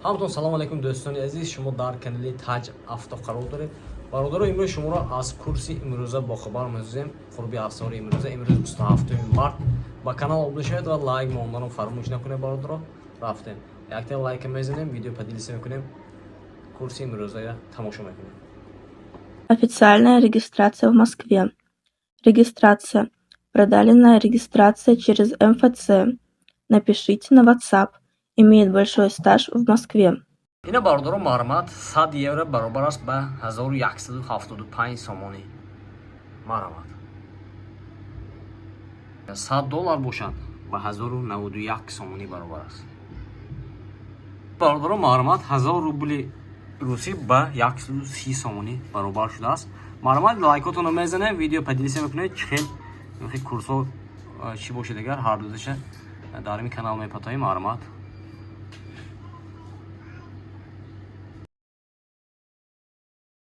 Ҳаматон салом алейкум, дӯстони азиз. Шумо дар канали Таҷ Авто қарор доред. Бародаро, имрӯз шуморо аз курси имрӯза бохабар месозем. Қурби асъори имрӯза, имрӯз 27 март. Ба канал обуна шавед ва лайк монданро фаромӯш накунед. Бародаро, рафтем, якта лайка мезанем, видео поделиться мекунем, курси имрӯзая тамошо мекунем. Официальная регистрация в Москве. Регистрация. Продленная регистрация через МФЦ. Напишите на WhatsApp. Имеет большой стаж в Москве. Ина, бародаро, марҳамат, 100 евро баробар аст ба 1175 сомонӣ. Марҳамат, 100 доллар бошад, ба 1091 сомонӣ баробар аст. Бародаро, марҳамат, 1000 рубли русӣ ба 130 сомонӣ баробар шудааст. Марҳамат, лайкотонро мезанем, видео поделиться мекунед. Чӣ хел курсҳо чӣ бошед, агар ҳар дузаша дар ин канал мепатоем. Марҳамат.